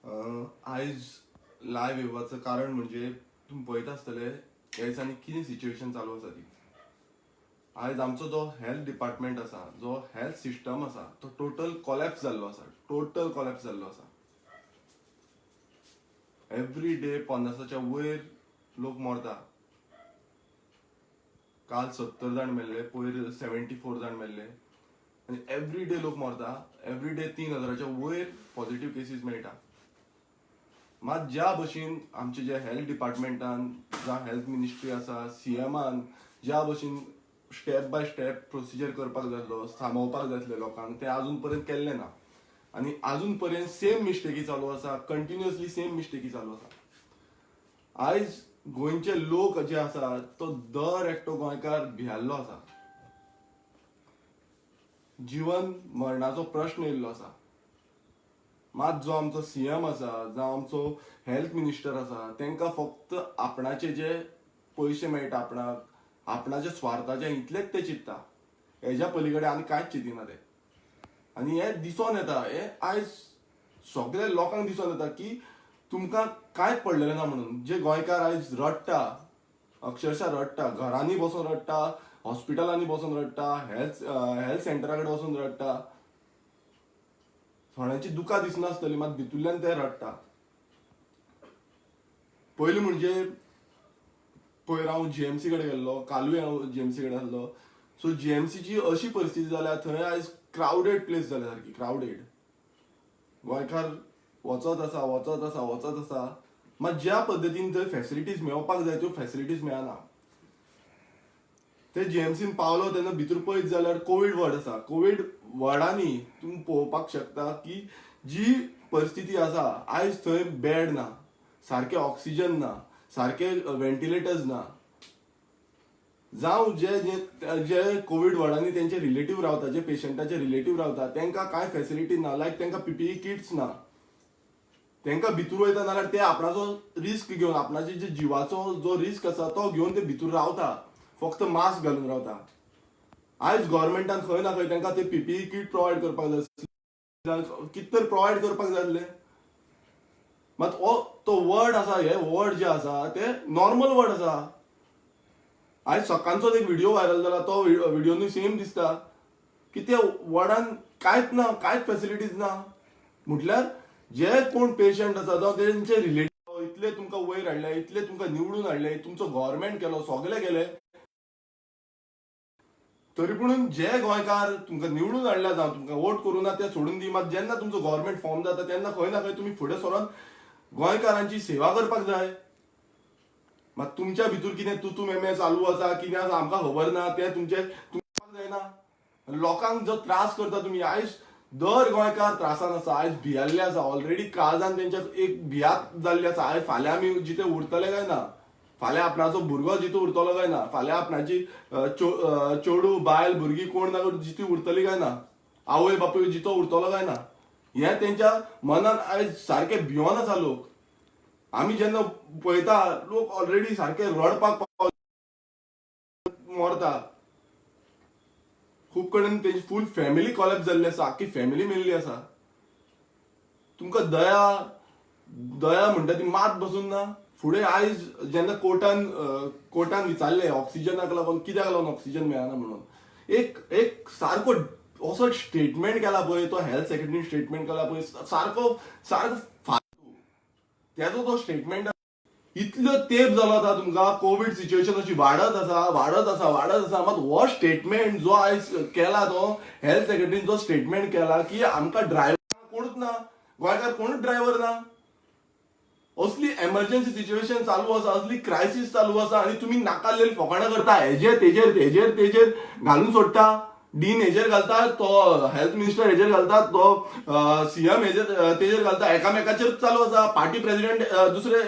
आयज लायव्ह येवपाचो कारण म्हणजे तुमी पळयता आसतले ह्या दिसांनी कितें सिच्युएशन चालू आसा ती. आयज आमचो जो हेल्थ डिपार्टमेंट आसा, जो हेल्थ सिस्टम आसा, तो टोटल कॉलॅप्स जाल्लो आसा, टोटल कॉलॅप्स जाल्लो आसा. एवरी डे 50च्या वयर लोक मरता. काल 70 जाण मेल्ले, पयर 74 जाण मेल्ले आनी एवरी डे लोक मरता. एवरी डे 3000च्या वयर पॉझिटिव्ह केसीस मेळटा. मात ज्या भशेन आमचे जे हेल्थ डिपार्टमेंटान जावं हेल्थ मिनिस्ट्री आसा, सीएमान ज्या भशेन स्टेप बाय स्टेप प्रोसिजर करपाक जाय आसलो, थांबोवपाक जाय आसलें लोकांक, तें आजून पर्यंत केल्लें ना आनी आजून पर्यंत सेम मिस्टेकी चालू आसा, कंटिन्युअसली सेम मिस्टेकी चालू आसा. आयज गोंयचे लोक जे आसा तो दर एकटो गोंयकार भियाल्लो आसा. जिवन मरणाचो प्रश्न येयल्लो आसा. मात जो आमचो सीएम आसा जावं आमचो हेल्थ मिनिस्टर आसा, तांकां फक्त आपणाचे जे पयशे मेळटा, आपणाक आपणाच्या स्वार्थाचे इतलेच ते चिंत्ता, हेज्या पलीकडे आनी कांयच चिंतिना ते. आनी हें दिसोन येता, हें आयज सगळे लोकांक दिसोन येता की तुमकां कांयच पडलेलें ना म्हणून. जे गोंयकार आयज रडटा, अक्षरशः रडटा, घरांनी बसून रडटा, हॉस्पिटलांनी बसून रडटा, हेल्थ हेल्थ सेंटरा कडेन वचून रडटा. थोड्यांची दुकां दिसनासतली, मात भितूरल्यान ते रडटा. पयलीं म्हणजे पयर हांव जीएमसी कडेन गेल्लो, कालूय हांव जीएमसी कडेन आसलो. सो जीएमसीची अशी परिस्थिती जाल्या, थंय आयज क्रावडेड प्लेस जाल्या, सारकी क्रावडेड. गोंयकार वचत आसा, वचत आसा, वचत आसा. मात ज्या पद्दतीन थंय फॅसिलिटीज मेळपाक जाय त्यो फॅसिलिटीज मेळना. ते जीएमसीन पावलो तेन्ना भितर पळयत जाल्यार कोवीड वॉर्ड आसा. कोवीड वॉर्डांनी तुमी पळोवपाक शकता की जी परिस्थिती आसा आयज, थंय बेड ना, सारके ऑक्सिजन ना, सारके व्हेंटिलेटर्स ना. जावं जे जे जे कोवीड वॉर्डांनी तेंचे रिलेटीव रावता, जे पेशंटाचे रिलेटीव रावता, तांकां कांय फॅसिलिटी ना. लायक तांकां पीपीई किट्स ना. तांकां भितर वयता नाल्यार ते आपणाचो रिस्क घेवन, आपणाचे जे जिवाचो जो रिस्क आसा तो घेवन ते भितर रावता, फक्त मास्क घालून रावता. आयज गव्हर्मेंटान खंय ना खंय तांकां ते पीपीई किट प्रोवायड करपाक जाय, कितें तरी प्रोवायड करपाक जाय आसलें. मात हो तो वर्ड आसा, हे वर्ड जे आसा ते नॉर्मल वर्ड आसा. आयज सकाळचोच एक व्हिडिओ व्हायरल जाला, तो व्हिडिओनूय सेम दिसता की त्या वॉर्डान कांयच ना, कांयच फॅसिलिटीज ना. म्हटल्यार जे कोण पेशंट आसा जावं तेंचे रिलेटीव, इतले तुमकां वयर हाडले, इतले तुमकां निवडून हाडले, तुमचो गव्हर्मेंट केलो, सगळे केले, तरी पुणून जे गोंयकार तुमकां निवडून हाडल्या जावं तुमकां वोट करूं ना ते सोडून दी, मात जेन्ना तुमचो गव्हर्मेंट फॉर्म जाता तेन्ना खंय ना खंय तुमी फुडें सरोन गोंयकारांची सेवा करपाक जाय. मात तुमच्या भितर कितें तू तू मेमे चालू आसा, कितें आसा आमकां खबर ना, तें तुमचें तुमकां जायना. लोकांक जो त्रास करता तुमी, आयज दर गोंयकार त्रासान आसा, आयज भियल्ले आसा, ऑलरेडी काळजान तेंच्या एक भियात जाल्ली आसा. आयज फाल्यां आमी जिते उरतले काय ना, फाल्यां आपणाचो भुरगो जितो उरतलो काय ना, फाल्यां आपणाची चेडूं बायल भुरगीं कोण ना कोण जिती उरतली काय ना, आवय बापूय जितो उरतलो काय ना, हें तेंच्या मनान आयज सारकें भियोन आसा लोक. आमी जेन्ना पळयता, लोक ऑलरेडी सारके रडपाक मरता. खूब कडेन तेजी फूल फॅमिली कॉलॅप्स जाल्ली आसा, आख्खी फॅमिली मेल्ली आसा. तुमकां दया दया म्हणटा ती मात बसून ना. फुडें आयज जेन्ना कोर्टान कोर्टान विचारलें ऑक्सिजनाक लागून कित्याक लागून ऑक्सिजन मेळना म्हणून, एक एक सारको असो स्टेटमेंट केला पळय, तो हेल्थ सेक्रेटरीन स्टेटमेंट केला पळय, सारको सारको फालतू तेजो तो स्टेटमेंट. इतलो तेप जालो आतां तुमकां कोवीड सिच्युएशन अशी वाडत आसा, वाडत आसा, वाडत आसा, मात हो स्टेटमेंट जो आयज केला, तो हेल्थ सेक्रेटरीन जो स्टेटमेंट केला की आमकां ड्रायव्हर कोणूच ना, गोंयकार कोणूच ड्रायव्हर ना, असली एमर्जन्सी सिच्युएशन चालू आसा, असली क्रायसीस चालू आसा आनी तुमी नाकालेली फकाणां करता. हेजेर तेजेर तेजेर तेजेर घालून सोडटा. डीन हेजेर घालता, तो हेल्थ मिनिस्टर हेजेर घालता, तो सीएम हेजेर तेजेर घालता, एकामेकाचेर चालू आसा. पार्टी प्रेसिडेंट दुसरे.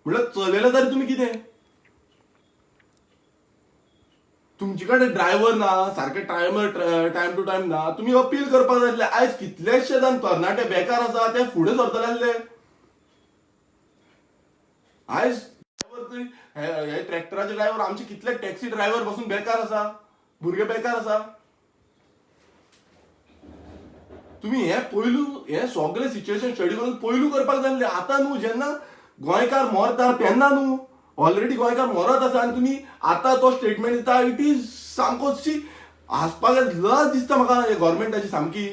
म्हळ्यार चलयलें तरी तुमी कितें? तुमचे कडेन ड्रायव्हर ना, सारके टायमर टायम टू टायम ना. तुमी अपील करपाक जाय आसले. आयज कितलेशे जाण तरणाटे बेकार आसा, ते फुडें सरतले आसले. आयज ड्रायव्हर हे ट्रॅक्टराचे ड्रायव्हर, आमचे कितले टॅक्सी ड्रायव्हर बसून बेकार आसा, भुरगे बेकार आसा. तुम्ही हे पयलू हे सगळे सिच्युएशन स्टडी करून पयलू करपाक जाय आसलें. आतां न्हू, जेन्ना गोंयकार मरता तेन्ना न्हू, ऑलरेडी गोंयकार मरत आसा आनी तुमी आतां तो स्टेटमेंट दिता. It is सामको हांसपाक लज दिसता म्हाका हे गव्हर्मेंटाची सामकी.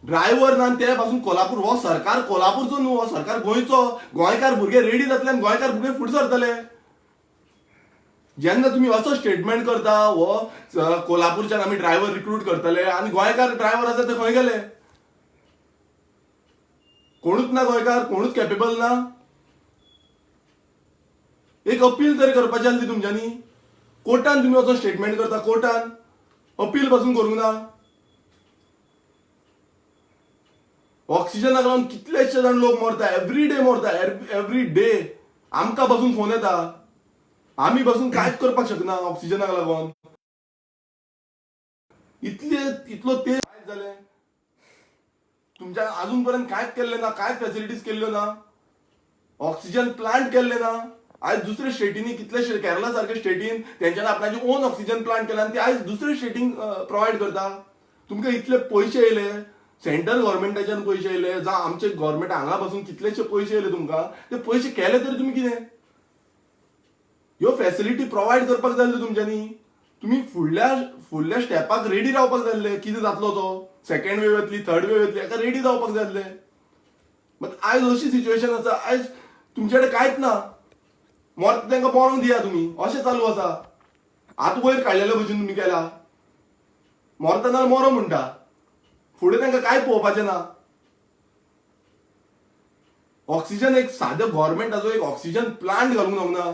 ड्रायव्हर ना आनी ते पासून कोल्हापूर, हो सरकार कोल्हापूरचो न्हू, हो सरकार गोंयचो. गोंयकार भुरगे रेडी जातले आनी गोंयकार भुरगे फुडें सरतले. जेन्ना तुमी असो स्टेटमेंट करता, हो कोल्हापूरच्यान आमी ड्रायव्हर रिक्रूट करतले, आनी गोंयकार ड्रायव्हर आसा ते खंय गेले? कोणूच ना गोंयकार, कोणूच कॅपेबल ना. एक अपील तरी करपाची आसली तुमच्यांनी. कोर्टान तुमी वचोन स्टेटमेंट करता, कोर्टान अपील पासून करूंक ना. ऑक्सिजनाक लागून कितलेशे जाण लोक मरता, एवरी डे मरता, एवरी डे. आमकां पासून फोन येता, आमी पासून कांयच करपाक शकना ऑक्सिजनाक लागून. इतले इतलो ते कांयच जालें तुमच्या, अजून पर्यंत कांयच केल्लें ना, कांयच फॅसिलिटीज केल्ल्यो ना, ऑक्सिजन प्लांट केल्ले ना. आयज दुसऱ्या स्टेटींनी, कितले केरला सारखे स्टेटीन तेंच्यानी आपणाचे ओन ऑक्सिजन प्लांट केला आनी ते आयज दुसऱ्या स्टेटींक प्रोवायड करता. तुमकां इतले पयशे येयले, सेंट्रल गव्हर्मेंटाच्यान पयशे येयले, जावं आमचे गव्हर्मेंट हांगा पासून कितलेशे पयशे येयले तुमकां, ते पयशे केले तरी तुमी कितें ह्यो फॅसिलिटी प्रोवायड करपाक जाय आसल्यो तुमच्यांनी. तुमी फुडल्या फुडल्या स्टेपाक रेडी रावपाक जाय आसले. कितें जातलो तो, सेकंड वेव येतली, थर्ड वेव येतली, हाका रेडी जावपाक जाय आसले. बट आयज अशी सिच्युएशन आसा, आयज तुमचे कडेन कांयच ना. मरता तांकां मरोंक दिया तुमी, अशें चालू आसा. आतां वयर काडलेले भशेन तुमी केला. मरता नाल्यार मरो म्हणटा, फुडें तांकां कांय पळोवपाचें ना. ऑक्सिजन एक सादो गव्हर्मेंटाचो एक ऑक्सिजन प्लांट घालूंक जावंक ना.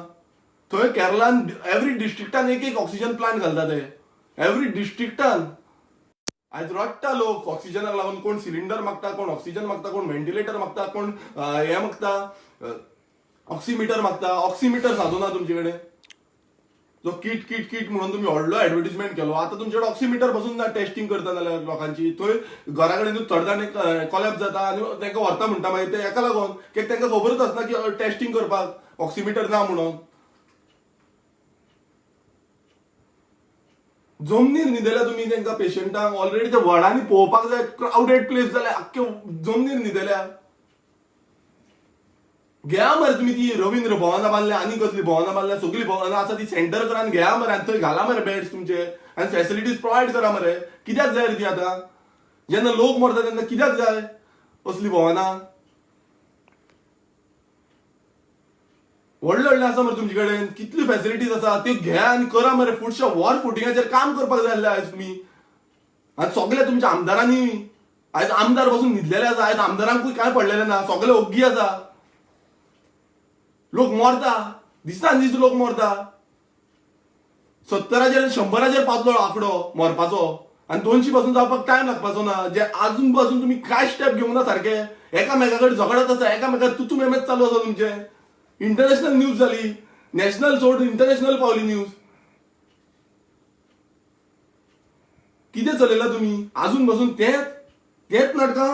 थंय केरलान एवरी डिस्ट्रिक्टान एक एक ऑक्सिजन प्लांट घालता ते, एवरी डिस्ट्रिक्टान. आयज रडटा लोक ऑक्सिजनाक लागून. कोण सिलिंडर मागता, कोण ऑक्सिजन मागता, कोण व्हेंटिलेटर मागता, कोण हें मागता, ऑक्सिमिटर मागता. ऑक्सिमिटर सादो ना तुमचे कडेन. जो किट किट किट म्हणून तुमी व्हडलो एडवर्टीजमेंट केलो, आतां तुमचे कडेन ऑक्सिमिटर पासून ना. टेस्टिंग करता जाल्यार लोकांची थंय घरा कडेन थोडे जाण कोलॅप्स जाता आनी तांकां व्हरता म्हणटा. मागीर ते हेका लागून कित्याक तांकां खबरूच आसना की टेस्टिंग करपाक ऑक्सिमिटर ना म्हणून. जमनीर न्हिदयल्या तुमी तांकां पेशंटांक. ऑलरेडी ते वडांनी पळोवपाक जाय, क्रावडेड प्लेस जाल्या, आख्खे जमनीर न्हिदयल्या. घेया मरे तुमी ती रवींद्र भवनां बांदल्या, आनी कसली भवनां बांदल्या, सगळीं भवनां आसा ती सेंटर करा आनी घेया मरे, आनी थंय घाला मरे बेड्स तुमचे आनी फॅसिलिटीज प्रोवायड करा मरे. कित्याक जाय रे ती आतां? जेन्ना लोक मरता तेन्ना कित्याक जाय असली भवनां? व्हडले व्हडले आसा मरे तुमचे कडेन, कितल्यो फॅसिलिटीज आसा त्यो घेया आनी करा मरे. फुडच्या वॉर फुटिंगाचेर काम करपाक जाय आसलें आयज तुमी. आनी सगळे तुमच्या आमदारांनी, आयज आमदार बसून न्हिदलेले आसा. आयज आमदारांकूय कांय पडलेलें ना, सगळे ओग्गी आसा. लोक मरता, दिसान दीस लोक मरता. 70चेर 100चेर पावतलो आंकडो मरपाचो आनी 200 पासून जावपाक टायम लागपाचो ना. जे आजून पासून तुमी कांय स्टेप घेवंक ना सारके, एकामेका कडेन झगडत आसा, एकामेका तुतू मेमेच चालू आसा तुमचे. इंटरनॅशनल न्यूज जाली, नॅशनल सोड इंटरनॅशनल पावली न्यूज. कितें चलयलां तुमी आजून पासून? तेंच तेंच नाटकां.